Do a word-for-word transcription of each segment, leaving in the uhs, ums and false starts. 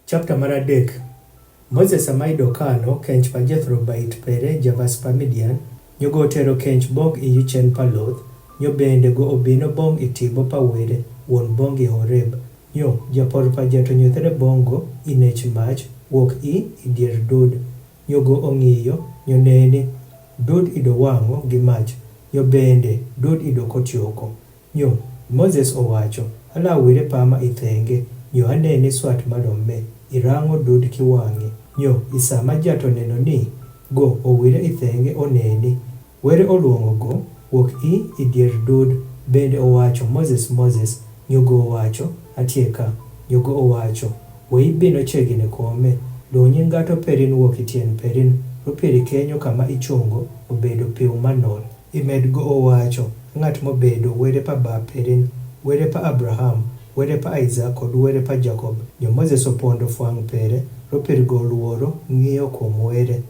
Chapter mar adek. Moses ama ido kano kench pa Jethro bait pere javas pa Midian, nyo go tero kench bong i yuchen pa loth, nyo bende go obino bong i tibo pa were, won bong i Horeb. Nyo japor pa jato nyo tere bongo i nech mach, wok i i dier dud. Nyo go ong'iyo, nyo neni, dud ido wang'o gi mach, nyo bende dud ido kotioko. Nyo Moses owacho, ala wire pama i thenge, nyo aneni swat malome, irang'o dud ki wang'e. Nyo i sama jato neno ni, go owire i thenge oneni. Were oluong'o go, wok i i dier dud, bende owacho, Moses, Moses. Nyo go owacho, atie ka. Nyo go owacho, we ibino chegine kome, donyi ngato perin wok i tien perin, rupiri kenyo kama ichungo obedo piu manol. Imed go owacho, ngat mobedo were pa ba perin, were pa Abraham, were pa Isaac kod were pa Jacob. Nyo Moses opondo fwang pere, rupiri go luoro ng'iyo kuom were.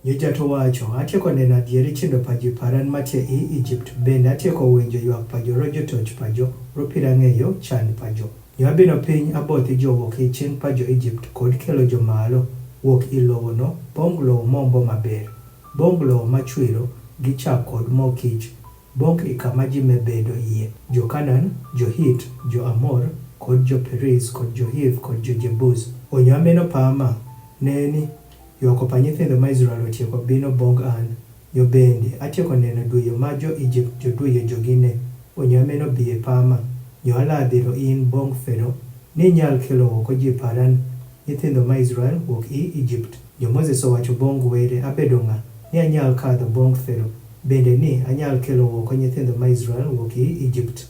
Nyo jato wacho, atieko neno adieri chindo pa ji paran matie i Egypt, bende atieko winjo ywak pa jo rojo toch pa jo, rupiri ang'eyo chand pa jo. Nyo abino piny abothi jo wok i chin pa jo Egypt kod kelo jo malo, wok i lowo no, bong lowo mombo maber, bong lowo machwiro gi chak kod mo kich, bong i kama ji mebedo iye, jo Kanan, jo Hit, jo Amor, kod jo Periz, kod jo Hiv, kod jo Jebuz. Onyo ameno pama, neni, ywako pa nyithindo ma Israel otieko bino bong an, nyo bende atieko neno duyo ma jo Egypt jo duyo jogine, onyo ameno biye pama, nyo aladhiro in bong Fero, ni nyal kelo woko ji paran nyithindo ma Israel wok i Egypt. Nyo Moses owacho bong were, abedo ng'a, ni anyal kadho bong Fero, bende ni anyal kelo woko nyithindo ma Israel wok i Egypt.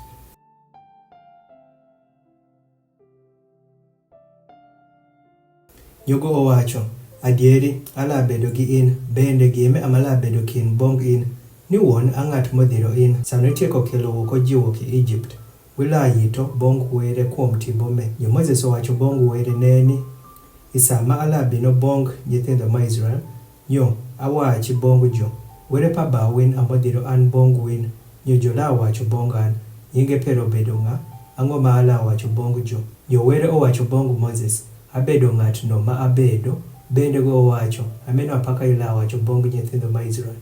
Nyo go owacho, adieri, ala bedo gi in, bende gime amala bedo kin bong in, ni won ang'at modhiro in, sano itieko kelo woko ji wok i Egypt. Wila yito bong were kuom tibo me. Nyo Moses owacho bong were, neni, i sama ala bino bong nyithindo ma Israel, nyo awachi bong jo, were pa ba win amodhiro an bong win, nyo jo la wacho bong an, nyinge pero bedo ng'a, ang'o ma ala wacho bong jo. Nyo were owacho bong Moses, abedo ng'at no ma abedo, bende go owacho, ameno apaka ila wacho bong nyithindo ma Israel.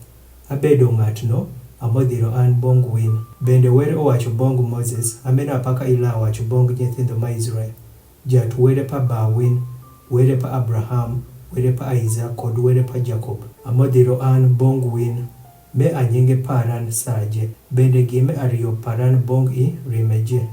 Abedo ng'at no, amodhiro an bong win. Bende were owacho bong Moses, ameno apaka ila wacho bong nyithindo ma Israel. Jat were pa ba win, were pa Abraham, were pa Isaac, kod were pa Jacob. Amodhiro an bong win, me anyinge paran saje, bende gime ariyo paran bong i rimeje.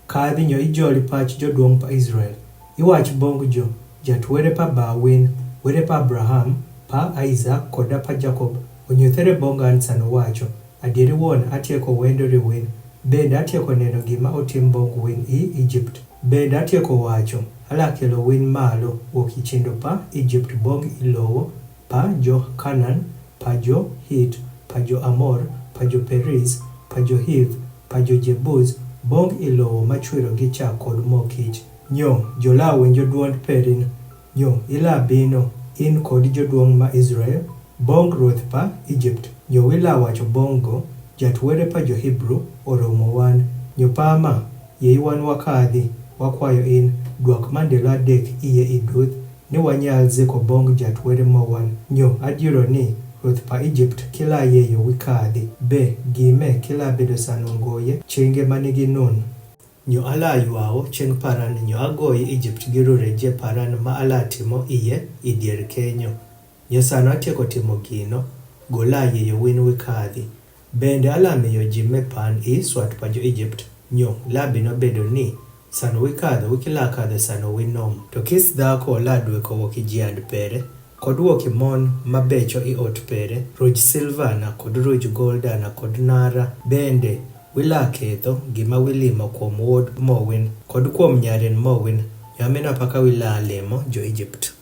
Kadhi nyo ijoli pach joduong' pa Israel. Iwach bong jo, jat were pa ba win, were pa Abraham, pa Isaac, koda pa Jacob, onyuthere bong an sano wacho, adieri won atieko wendo ri win, bende atieko neno gima otim bong win i Egypt. Bende atieko wacho, ala kelo win malo wok i chindo pa Egypt bong i lowo, pa jo Kanan, pa jo Hit, pa jo Amor, pa jo Periz, pa jo Hiv, pa jo Jebuz, bong i lowo machwiro gi chak kod mo kich. Nyo, jo la winjo duond perin. Nyo, ila bino, in kod joduong' ma Israel, bong ruoth pa Egypt. Nyo wila wacho bong go, jat were pa jo Hebrew, oromo wan. Nyo pama, yei wan wakadhi, wakwayo in, dwak mandelo adek iye i duth, ni wanyal ziko bong jat were mo wan. Nyo ajiro ni, ruoth pa Egypt kila yeyo wi kadhi, be gime kila bedo sano ngoye chinge manigi nun. Nyo ala ywawo ching paran nyo agoyi Egypt gi rure je paran ma ala timo iye i dier kenyo. Nyo sano atieko timo gino, go la yeyo win wi kadhi. Bende ala miyo ji me pan i swat pa jo Egypt, nyo la bino bedo ni, sano wi kadho wi kila kadho sano wi nom. To kis dhako la dweko wok i jiand pere, kod wok i mon ma becho i ot pere, ruj silva na kod ruj golda na kod nara, bende wi la ketho gima wi limo kuom wuod mo win, kod kuom nyarin mo win, nyo ameno apaka wi la limo jo Egypt.